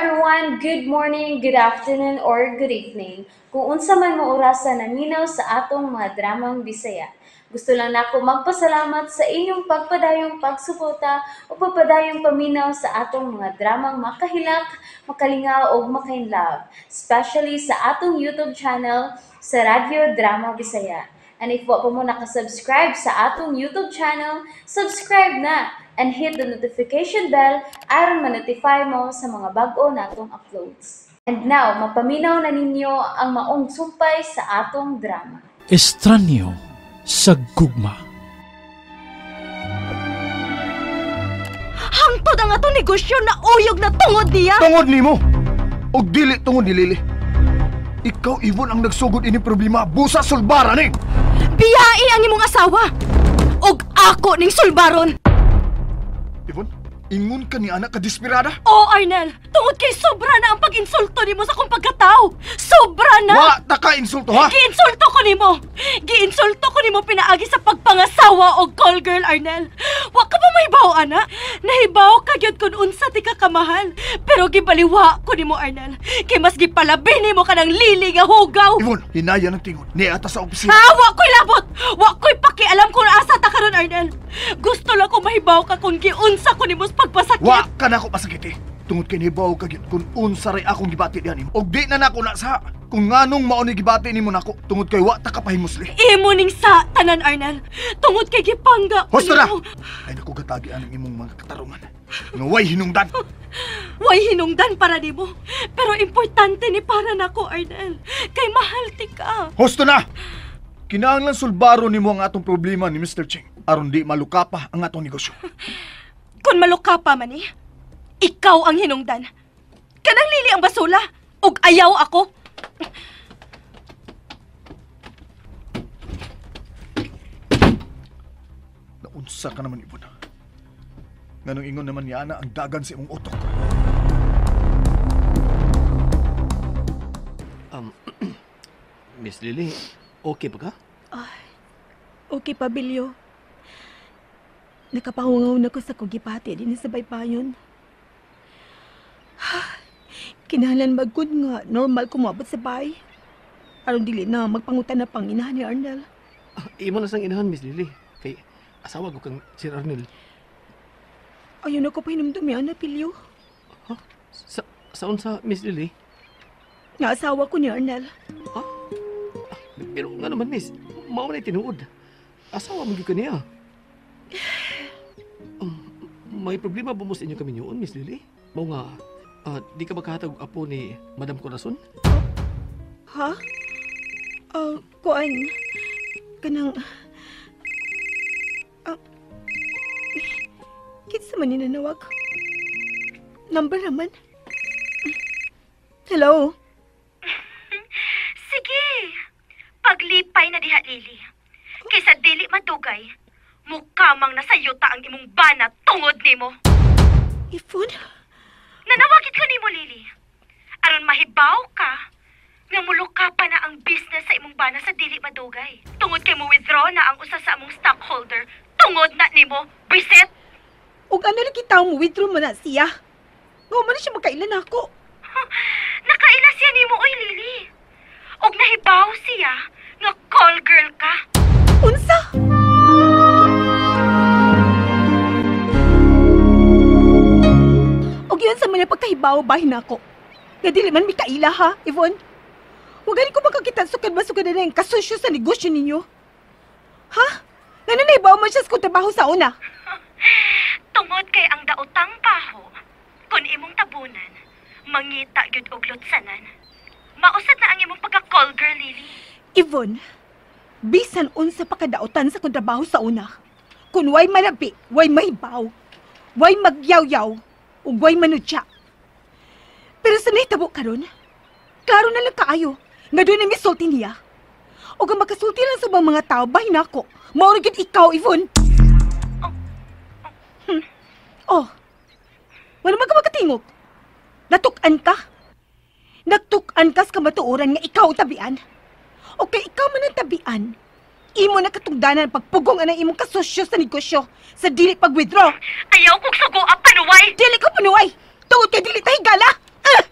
Everyone! Good morning, good afternoon, or good evening. Kung unsa man mo orasa naminaw sa atong mga dramang Bisaya. Gusto lang nako magpasalamat sa inyong pagpadayong pagsuporta o pagpadayong paminaw sa atong mga dramang makahilak, makalingaw o makainlove, especially sa atong YouTube channel sa Radyo Drama Bisaya. And if wa pa mo nakasubscribe sa atong YouTube channel, subscribe na and hit the notification bell aron ma-notify mo sa mga bag-o natong uploads. And now, mapaminaw na ninyo ang maong sumpay sa atong drama. Estranyo sa gugma. Hangtod ang atong negosyo na uyog na tungod niya. Tungod nimo. Og dili tungod ni Lily. Ikaw, Yvonne, ang nagsugod ini problema. Busa sulbara ni. Biyai ang imong asawa. Og ako ning sulbaron. Yvonne, ingon ka ni anak ka desperada? Oo, Arnel. Tungod kay sobra na ang pag-insulto nimo sa akong pagkatao. Sobra na. Wa ta ka insulto, ha? Giinsulto ko nimo. Giinsulto ko nimo pinaagi sa pagpangasawa og call girl, Arnel. Wa ka ba mahibaw, ana? Nahibaw ka gyud kun unsa ti ka kamahal. Pero gibaliwa ko nimo, Arnel. Kay mas gipalabi nimo kanang Lily nga hugaw. Yvonne, hinaya ng tingod. Niata sa opisina. Ah, wa ko'y labot! Wa ko'y pakialam kung asa ta karon, Arnel. Gusto lang ko mahibaw ka kung giunsa ko nimo sa pagpasakit. Wa ka na ko pasakiti. Tungod kay nibaw ka gyud kung unsa ray akong gibati diha nimo. Og di na nako na sa kung nganong mao ni gibati nimo nako tungod kay wa ta ka pahimusli. Imo ning sa tanan, Arnel. Tungod kay gipangga ko Hosto na. nimo. Ay naku gatagi ang imong mga katarungan. Nga way hinungdan. Way hinungdan para nimo. Pero importante ni para nako, Arnel. Kay mahal ti ka. Hosto na. Kinahanglan sulbaro nimo ang atong problema ni Mr. Ching aron di maluka pa ang atong negosyo. Kung maluka pa man ni, ikaw ang hinungdan. Kanang Lily ang basula. Ug ayaw ako. Naunsa ka naman, Yvonne. Nganong ingon naman ni Ana ang dagan sa imong utok. Miss Lily, okay pa ka? Okay pa, Bilyo. Nakapahungaw na ko sa kugipati din sa baypayon. Kinahanglan magud nga normal kumabot sa bay. Aron dili na magpangutan na pang inahan ni Arnel. Imo na sang inahan, Miss Lily. Kay asawa ko kang Sir Arnel. Ayun ako pa hinumdumi, ana, Bilyo. Ha? Sa saon sa Miss Lily? Nga asawa ko ni Arnel. Ha? Pero nga naman, Miss, mao na tinuod. Asawa mo gyud ka niya. May problema ba mo sa inyo kami noon, Miss Lily? Mao nga, di ka makahatag og apo ni Madam Corazon? Ha? Kuan, kanang... Kinsa man ni nanawag? Number naman. Hello? Sige. Paglipay na diha, Lily. Kaysa dili madugay, mukha mang nasayuta ang imong bana tungod nimo. Ifon? Nanawagit ko nimo, Lily. Aron mahibaw ka, nga muluka pa na ang business sa imong bana sa dili madugay. Tungod kay mo withdraw na ang usa sa among stockholder, tungod na nimo, bisit! Og ano lagi tao mo withdraw mo na siya? Nga man na siya magkailan ako. Nakaila siya nimo, oy, Lily. Og nahibaw siya nga call girl ka. Unsa? Og yun sa mga pagkahibaw bahin ako. Nga dili man mikaila ha, Yvonne. Huwag gani ko makakita sukad masukad na yung kasosyo sa negosyo ninyo. Ha? Nga na nahibaw man siya sa kong trabaho sa una. Tungod kay ang daotang baho, kun imong tabunan, mangita gyud og lutsanan. Mausad na ang imong pagka-call girl, Lily. Yvonne, bisan unsa pa kadaotan sa kong trabaho sa una. Kun way manabi, way mahibaw, way magyawyaw, ug way manutya. Pero sa nahitabo karon, klaro na lang kaayo nga doon na misulti niya. Ug ang makasulti lang sa ubang mga tao, bahin ako. Mao ra gyud ikaw, Yvonne. Oh, wala man ka makatingog. Natuk-an ka. Nagtuk-an ka sa kamatuoran nga ikaw tabian. O kay ikaw man ang tabian, imo na katungdanan pagpugong anang imong kasosyo sa negosyo sa dili pag-withdraw. Ayaw kong sugo ang panuway! Dili ko panuway! Tungod kay dili tayo gala! Ah!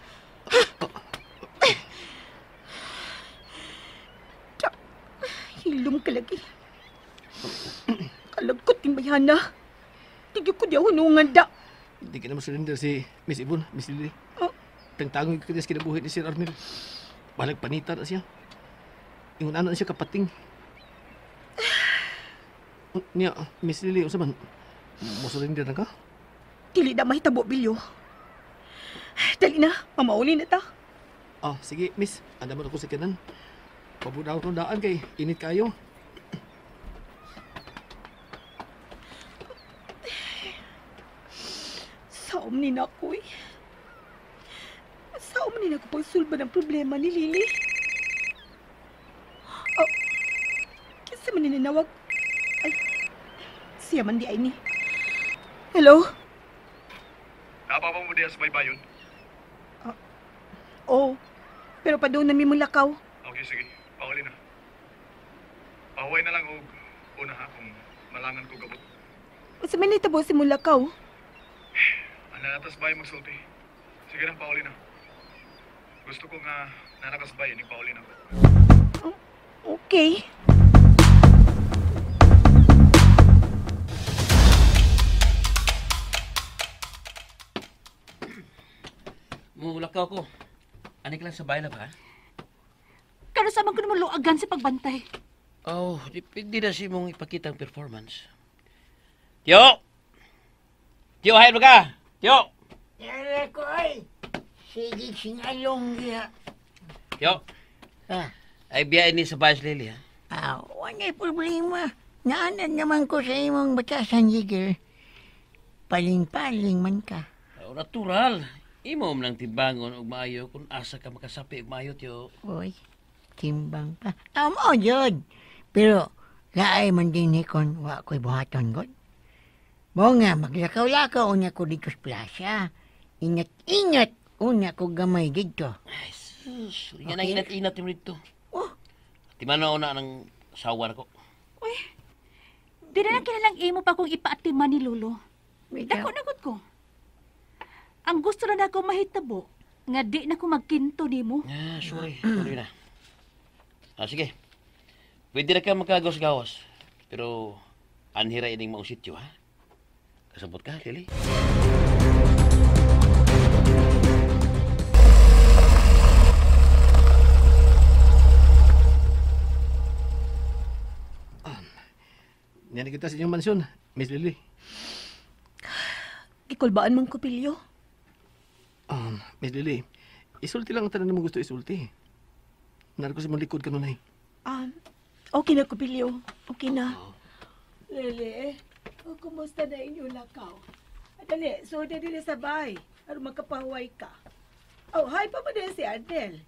Tana. Tigyo ko di hunungan da. Di ka na masurrender si Miss Yvonne, Miss Lily. Oh. Tangtangoy ka sa kinabuhi ni Sir Arnel. Balag panita na siya. Ingon ano na siya kapating. Niya, Miss Lily, unsa man? Mosurrender na ka? Dili na mahitabo, Bilyo. Dali na, mamauli na ta. Ah, sige, Miss. Anda mo na ko sa kanan. Pabudaw kong daan kay init kayo. Saom ni na ko eh. Saom ni na ko pagsulba ng problema ni Lily. Oh, kinsa man ninawag? Ay, siya man di ay ni. Hello? Napapa mo diya sa baybayon? Oh, pero pa doon nami mong lakaw. Okay, sige. Pauli na. Pahuway na lang og una ha kung malangan ko gabot. Unsa man nahitabo si mong lakaw? Ang nanatas bay magsulti. Sige na, pauli na. Gusto ko nga nanakas bay ni pauli na. Okay. Mulakaw ko. Anik lang sa bahay na ba? Kano sa man ko naman luagan sa pagbantay? Oh, depende na si mong ipakita ang performance. Tiyo! Tiyo, hayal mo ka! Tiyo! Yara ko ay. Sige, singalong niya. Tiyo! Ah, Ay, biyain ni sa bahay si Lily, ha? ah, wala'y problema. Naanan naman ko sa imong batasan, Jigger. Paling-paling man ka. Oh, natural. Imo man lang timbangon og maayo kung asa ka makasapi og maayo, Tiyo. Uy, timbang pa. Amo, jud. Pero, laay man din ni kon wa ko'y buhaton, god. Mo nga, maglakaw-lakaw una ko dito sa plaza. Ingat-ingat una ko gamay dito. Ay, sus. Yan ang Okay. inat-inat mo dito. Oh. Timano na ng sawa ko. Uy, di na lang kinalang imo pa kung ipaatiman ni Lolo. Bitaw. Dako na gud ko. Ang gusto na nako mahitabo, nga di na ko magkinto nimo. Ah, sorry. Sorry na. Ah, sige. Pwede na ka magkagawas-gawas. Pero, anhira ining maong sityo, ha? Kasabot ka, Lily? Niyan kita sa inyong mansyon, Miss Lily. Gikulbaan man ko, Bilyo. Miss Lily, isulti lang ang tanan mo gusto isulti. Narko sa mong likod kanunay. Okay na ko, Bilyo. Okay na. Lily, oh, kumusta na inyong lakaw? Dali, so dali sa bahay. Aron magkapahuway ka. Oh, hi pa mo din si Arnel.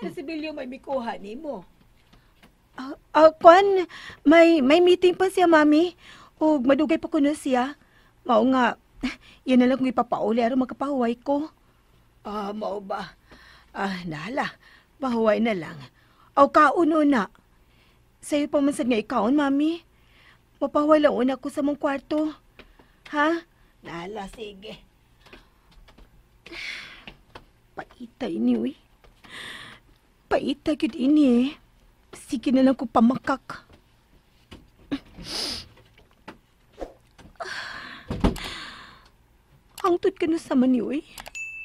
Na si Bilyo may mikuha nimo. Kwan, may meeting pa siya, Mami. Og madugay pa kuno siya. Mao nga, yan na lang kung ipapauli aron magkapahuway ko. Ah, mao ba? Ah, nahala. Pahuway na lang. Aw, kauno na. Sa'yo pa man sad nga ikaon, Mami. Mapahuway lang una ko sa mong kwarto. Ha? Nahala, sige. Paita ini, uy. Paita gyud ini eh. Sige na lang ko pamakak. Angtod ka na sa mani, uy.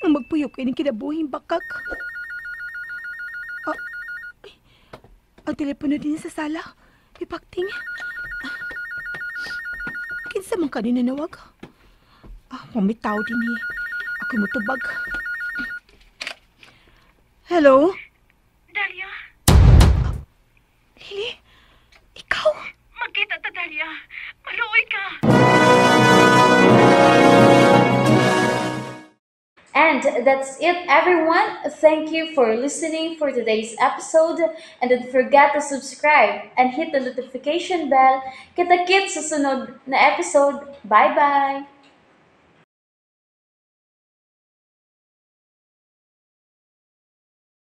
Ang magpuyok ini kinabuhing bakak. Ah, ay, ang telepono din sa sala. Ipakting. Kinsa man kanina nawag? Ah, mamitaw din eh. Ako'y mutubag. Hello? Dalia, Lily? Ikaw? magkita ta, Dalia. Maluoy ka. And that's it, everyone. Thank you for listening for today's episode. And don't forget to subscribe and hit the notification bell. Kita-kits sa sunod na episode. Bye-bye!